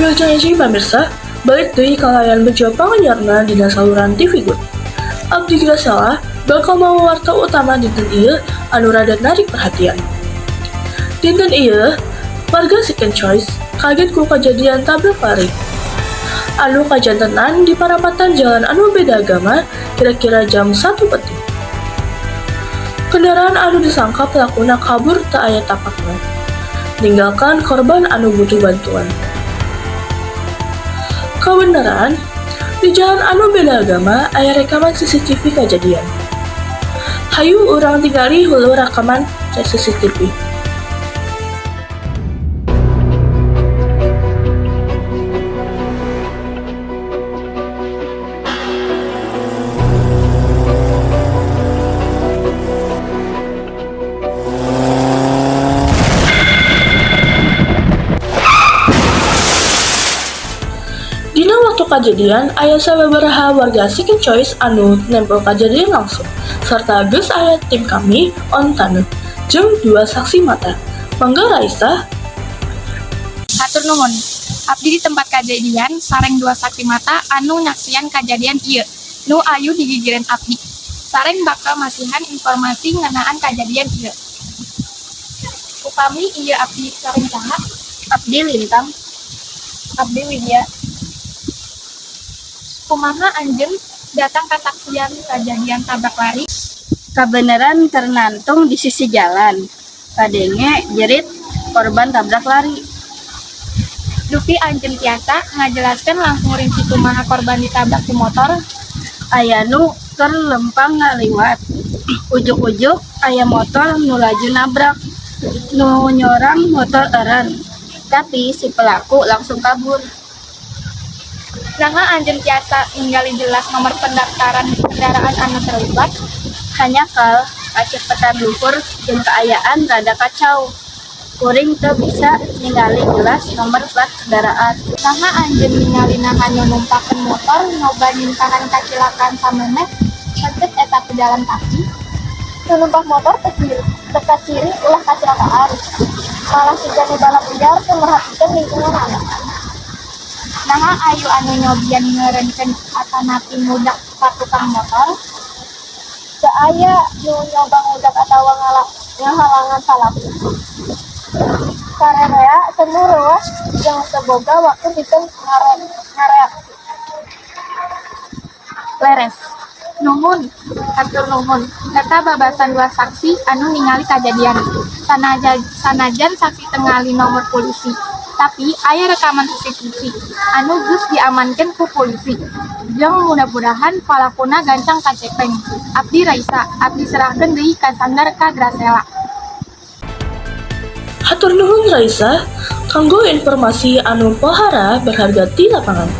Wilujeng enjing pamirsa, balik deui kalayan Bejo Panganyarna dina saluran TV Good. Abdi Grasela bakal mawa warta utama dinten ieu anu rada narik perhatian. Dinten ieu, warga Second Choice kaget ku kejadian tabrak lari anu kajantenan di parapatan jalan anu beda agama kira-kira jam 1 peuting. Kendaraan anu disangka pelakuna kabur teu aya tapakna, ninggalkan korban anu butuh bantuan. Kebenaran, di jalan anu beda agama aya rekaman CCTV kejadian. Hayu urang tingali hulu rekaman CCTV. Dina waktu kejadian, aya sababaraha warga Second Choice anu nempo kejadian langsung, serta geus aya tim kami on taneuh, jeung dua saksi mata. Mangga, Raisa. Hatur nuhun. Abdi di tempat kejadian sareng dua saksi mata anu nyaksian kejadian ieu nu ayu di gigireun abdi. Sareng bakal masihan informasi ngeunaan kejadian ieu. Upami ieu abdi sareng saha? Abdi Lintang. Abdi Widya. Kumaha anjeun datang kasaksian kejadian tabrak lari? Kabeneran keur nangtung di sisi jalan. Kadenge jerit korban tabrak lari. Dupi anjeun tiasa ngajelaskeun langkung rinci kumaha korban ditabrak ku motor? Aya nu keur lempang ngaliwat. Ujug-ujug aya motor nu laju nabrak. Nu nyorang motor eureun. Tapi si pelaku langsung kabur. Naha anjeun tiasa ningali jelas nomor pendaftaran kendaraan anu terlibat? Hanjakal kacepetan luhur jeung kaayaan rada kacau. Kuring teu bisa ningali jelas nomor plat kendaraan. Naha anjeun ningali naha nu numpakeun motor nyoba nyingkahan kacilakaan samemeh henteu eta pejalan kaki? Nu numpak motor teu ciri, teu kaciri ulah kacilakaan. Malah siga nu balap liar teu merhatikeun lingkunganana. Naha aya anu nyobian ngeureunkeun atanapi ngudak ka tukang motor? Teu aya nu nyoba ngudak atawa ngahalangan palaku. Sarerea semu reuwas jeung teu boga waktu pikeun ngareaksi. Leres. Nuhun, hatur nuhun. Eta babasan dua saksi anu ningali kajadian. Sanajan saksi teu ningali nomor polisi, tapi aya rekaman CCTV anu geus diamankeun ku polisi. Jeung mudah-mudahan palakuna gancang kacepeng. Abdi Raisa, abdi serahkeun deui ka sanggar ka Grasela. Hatur nuhun, Raisa, kanggo informasi anu pohara berharga di lapangan.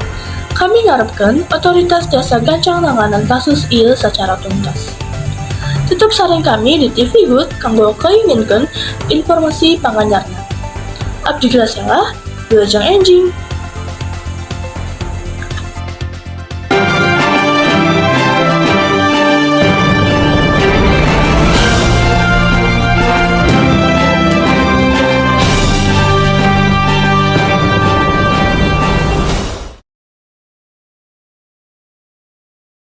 Kami ngarepkeun otoritas tiasa gancang nanganan kasus ieu secara tuntas. Tetep sareng kami di TV Good kanggo kainginkeun informasi panganyarna. Abdi Grasela, Wilujeng Enjing.